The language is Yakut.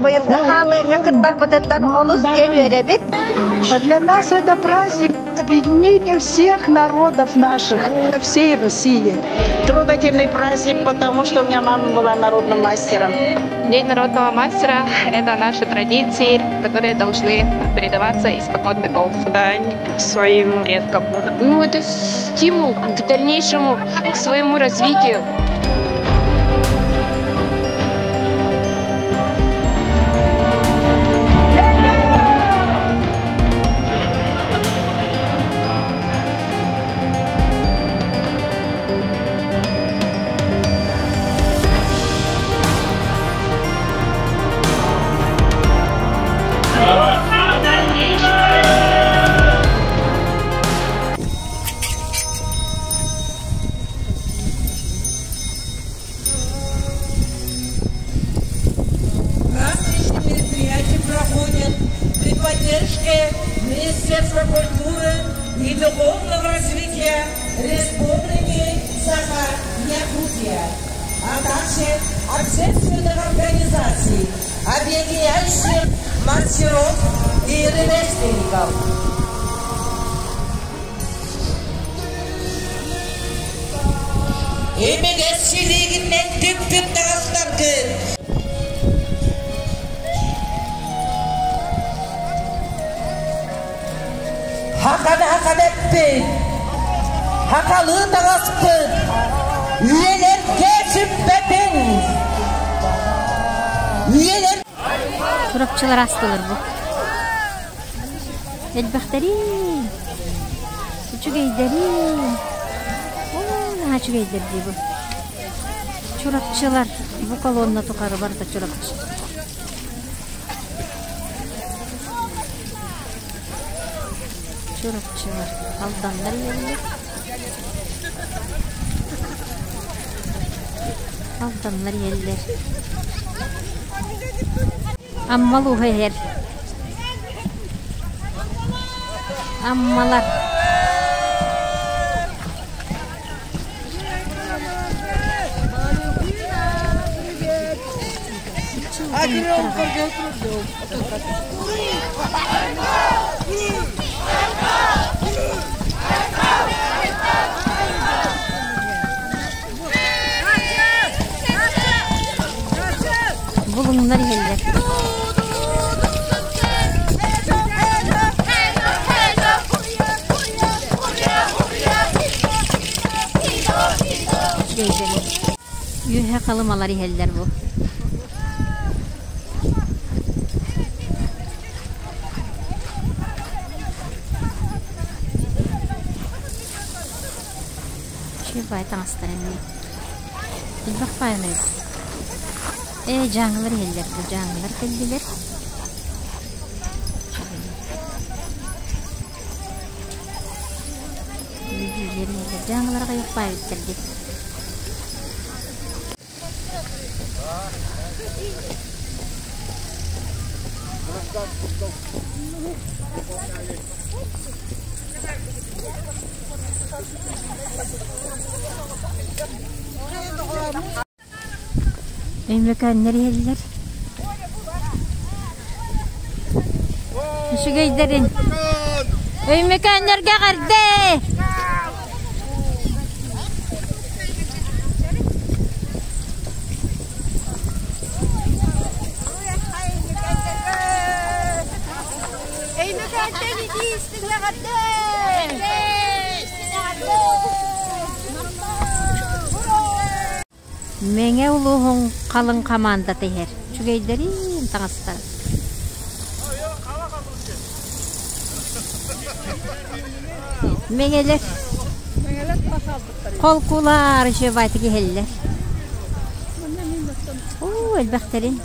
Быйылгы хаамыыга кыттарбытыттан олус диэн үөрэбит. Для нас это праздник объединения всех народов наших, всей России. Трогательный праздник, потому что у меня мама была народным мастером. День народного мастера – это наши традиции, которые должны передаваться испокон веков. Дань своим предкам. Ну, это стимул к дальнейшему, к своему развитию. Праздничные мероприятия проходят при поддержке Министерства культуры и духовного развития Республики Саха-Якутия, а также общественных организаций, объединяющих мастеров и ремесленников. Имигэс силиигинэн түппүт таҕыстаргын. Хаканы хакан эппит, хакалыы таҥаспыт, үйэлэргэ сүппэтин. Үйэлэр Чурапчылар астылар бу. Элбэхтэрин, үчүгэйдэрин. Оо, наһаа үчүгэйдэр дии бу. Чурапчылар, бу колонна тухары барыта Чурапчы. Чурапчылар, Алданнар иһэллэр. Алданнар иһэллэр. Амма улууһа иһэр. Аммалар. Булуҥнар иһэллэр. Үөһэ халымалар иһэллэр бу. Үчүгэй таҥастар эмиэ. Элбэх баайылар эбит. Ээ, дьааҥылар иһэллэр бу, дьааҥылар кэллилэр. Дьааҥылар аҕыйах баайбыттар дии. Өймөкөөннөр иһэллэр. Үчүгэйдэрин. Өймөкөөннөргө эҕэрдэ! Өймөкөөнтөн итии истиҥ эҕэрдэ! Мэҥэ улууһун халыҥ хамаандата иһэр. Үчүгэйдэриин таҥастара. Мэҥэлэр холкулаар үчүгэйдик иһэллэр. Оо, элбэхтэрин.